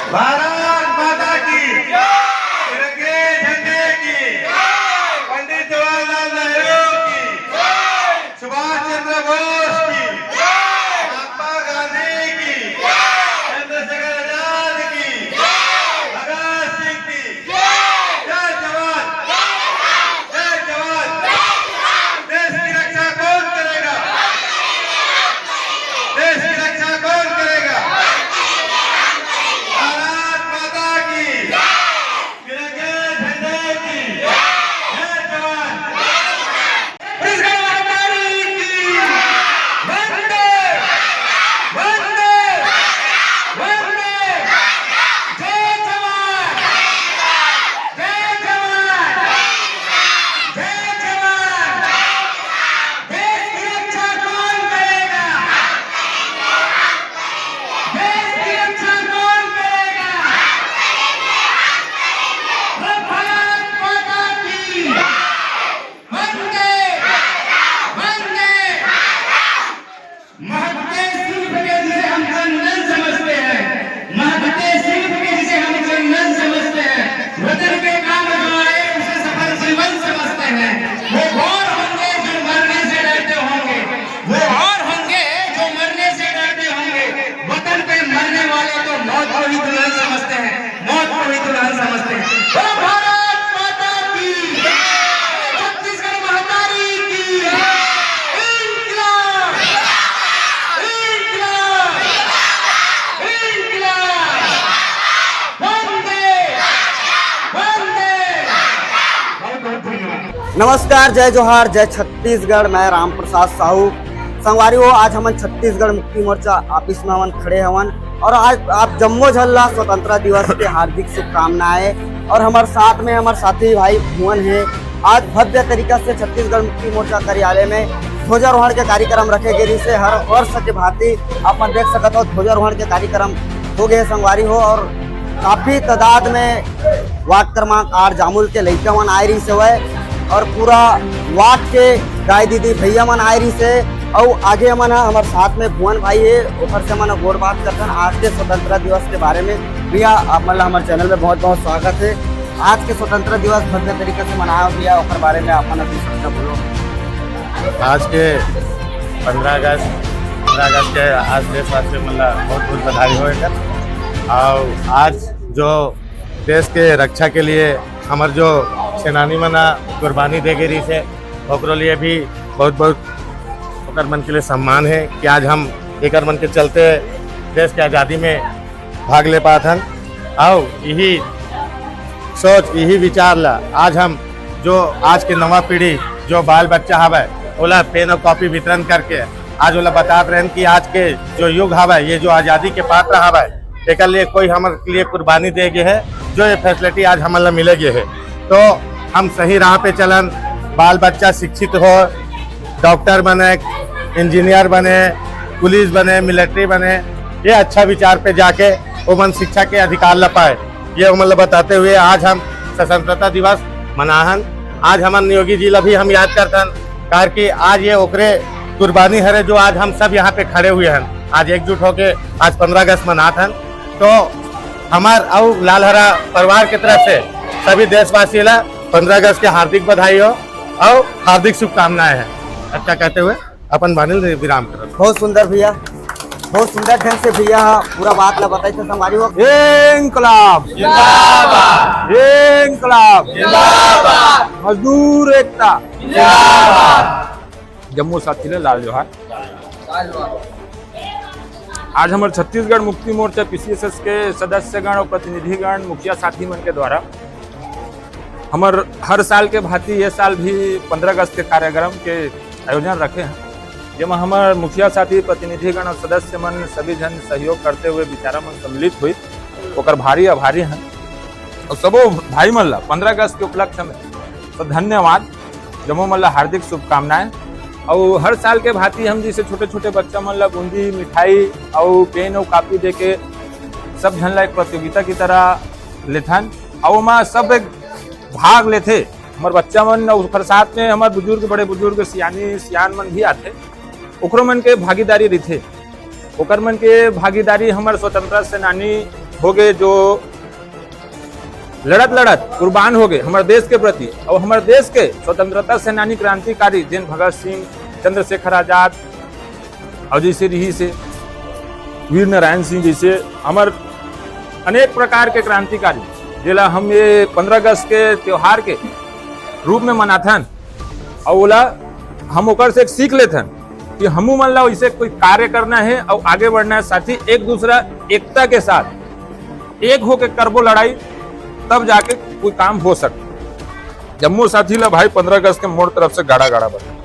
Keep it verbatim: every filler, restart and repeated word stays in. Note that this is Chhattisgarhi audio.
भारत माता की, तिरंगे झंडे की, पंडित जवाहरलाल नेहरू की, सुभाष चंद्र बोस की, महात्मा गांधी की, चंद्रशेखर आजाद की, भगत सिंह की, जय जवान, जय जवान। देश की रक्षा कौन करेगा? देश की रक्षा कौन करेगा? भारत माता की, तिरंगे झंडे की, जय जवान। छत्तीसगढ़ महाकाली की, वंदे, वंदे, वंदे, जय जवान, जय जवान, जय जवान। देश की रक्षा कौन करेगा? देश की रक्षा कौन करेगा? भारत माता की, वंदे, वंदे। महकते शिल्प के जिसे हम चंदन समझते हैं, महकते शिल्प के जिसे हम चंदन समझते हैं, वतन के काम जो आए उसे सफल जीवन समझते हैं। वो और होंगे जो मरने से डरते होंगे, वो और होंगे जो मरने से डरते होंगे। वतन पे मरने वाले तो मौत को ही दुल्हन समझते हैं, मौत को ही दुल्हन समझते हैं। बोलो भारत माता की, छत्तीसगढ़ महतारी की, इंकलाब, इंकलाब, इंकलाब, वंदे, वंदे। बहुत बहुत धन्यवाद। नमस्कार, जय जोहार, जय छत्तीसगढ़। मैं राम प्रसाद साहू। संगवारी हो, आज हमन छत्तीसगढ़ मुक्ति मोर्चा ऑफिस में हमन खड़े हवन और आज आप जम्मो झन ला स्वतंत्रता दिवस के हार्दिक शुभकामनाएं। और हमर साथ में हमर साथी भाई भुवन है। आज भव्य तरीका से छत्तीसगढ़ मुक्ति मोर्चा कार्यालय में ध्वजारोहण के कार्यक्रम रखे गे रिहिस हे। हर वर्ष के भांति अपन देख सकत हो, ध्वजारोहण के कार्यक्रम हो गए संगवारी हो, और काफी तादाद में वार्ड क्रमांक आठ जामुल के लइका मन आए रिहिस हवय और पूरा वार्ड के दाई दीदी भैया मन आए रिहिस हे। अउ आगे हमन ह, हमर साथ में भुवन भाई हे, ओकर से हमन ह गोठ बात करथन आज के स्वतंत्रता दिवस के बारे में। भैया, आप मन ला हमर चैनल में बहुत बहुत स्वागत है। आज के स्वतंत्रता दिवस भव्य तरीका से मनाया भैया, ओकर बारे में आप मन ह दू शब्द बोलो। आज के पंद्रह अगस्त, पंद्रह अगस्त के आज देशवासी मन ला बहुत बहुत बधाई हो एकर। और आज जो देश के रक्षा के लिए हमर जो सेनानी मन ह कुर्बानी दे गे रिहिस हे, ओकरो लिए भी बहुत बहुत ओकर मन के लिए सम्मान है कि आज हम एकर मन के चलते देश के आज़ादी में भाग ले पात हन। अउ यही सोच, यही विचार ला आज हम जो आज के नवा पीढ़ी, जो बाल बच्चा हवय, ओला पेन और कॉपी वितरण करके आज ओला बतात रहेन कि आज के जो युग हवय, ये जो आज़ादी के पात्र हवय, एकर लिए कोई हमर लिए कुर्बानी दे गे हे, जो ये फैसिलिटी आज हमन ला मिले गे हे। तो हम सही राह पे चलन, बाल बच्चा शिक्षित हो, डॉक्टर बने, इंजीनियर बने, पुलिस बने, मिलिट्री बने, ये अच्छा विचार पे जाके ओमन शिक्षा के अधिकार ला पाए, ये ओमन ला बताते हुए आज हम स्वतंत्रता दिवस मनाहन। आज हमन योगी जी ला भी हम याद करथन, कार कि आज ये ओकरे कुर्बानी हरे जो आज हम सब यहाँ पे खड़े हुए हन, आज एकजुट होके आज पंद्रह अगस्त मनात हन। तो हमर अउ लालहरा परिवार के तरफ से सभी देशवासी ला पंद्रह अगस्त के हार्दिक बधाई हो अउ हार्दिक शुभकामनाएं हैं। अच्छा कहते हुए अपन बानी ल विराम करत। बहुत सुंदर भैया, बहुत सुंदर ढंग से भैया ह पूरा बात ला बताई थे संगवारी हो। इंकलाब जिंदाबाद। इंकलाब जिंदाबाद। मजदूर एकता जिंदाबाद। जम्मो साथी ले लाल जोहार। आज हमर छत्तीसगढ़ मुक्ति मोर्चा पीसीएसएस के सदस्यगण और प्रतिनिधिगण, मुखिया साथी मन के द्वारा हमर हर साल के भांति ये साल भी पंद्रह अगस्त के कार्यक्रम के आयोजन रखे हैं, जेमा हमर मुखिया साथी, प्रतिनिधिगण और सदस्य मन सभी झन सहयोग करते हुए विचारा मन सम्मिलित हुई, ओकर भारी आभारी हैं। और सबो भाई मन ला पंद्रह अगस्त के उपलक्ष्य में तो धन्यवाद, जम्मो मन ला हार्दिक शुभकामनाएं। और हर साल के भांति हम जैसे छोटे छोटे बच्चा मन ला बूंदी, मिठाई और पेन और कॉपी दे के सब झन ला एक प्रतियोगिता की तरह लेथन, और ओमा सब एक भाग लेथे। हमर बच्चा मन अउ ओकर साथ में हमर बुजुर्ग, बड़े बुजुर्ग, सियानी सियान मन भी आथे, ओकरो मन के भागीदारी रहिथे। ओकर मन के भागीदारी हमर स्वतंत्रता सेनानी होगे, जो लड़त लड़त कुर्बान होगे हमर देश के प्रति, अउ हमर देश के स्वतंत्रता सेनानी क्रांतिकारी जेन भगत सिंह, चंद्रशेखर आजाद, अउ जइसे रिहिसे वीर नारायण सिंह जइसे हमर अनेक प्रकार के क्रांतिकारी, जेला हम ये पंद्रह अगस्त के त्योहार के रूप में मनाथन, अउ ओला हम ओकर से एक सीख लेथन कि हमू मन ला वइसे कोई कार्य करना हे अउ आगे बढ़ना हे। साथ ही एक दूसरा एकता के साथ एक होके करबो लड़ाई, तब जाके कोई काम हो सकता। जम्मो साथी ला भाई पंद्रह अगस्त के मोर तरफ से गाड़ा गाड़ा बधाई।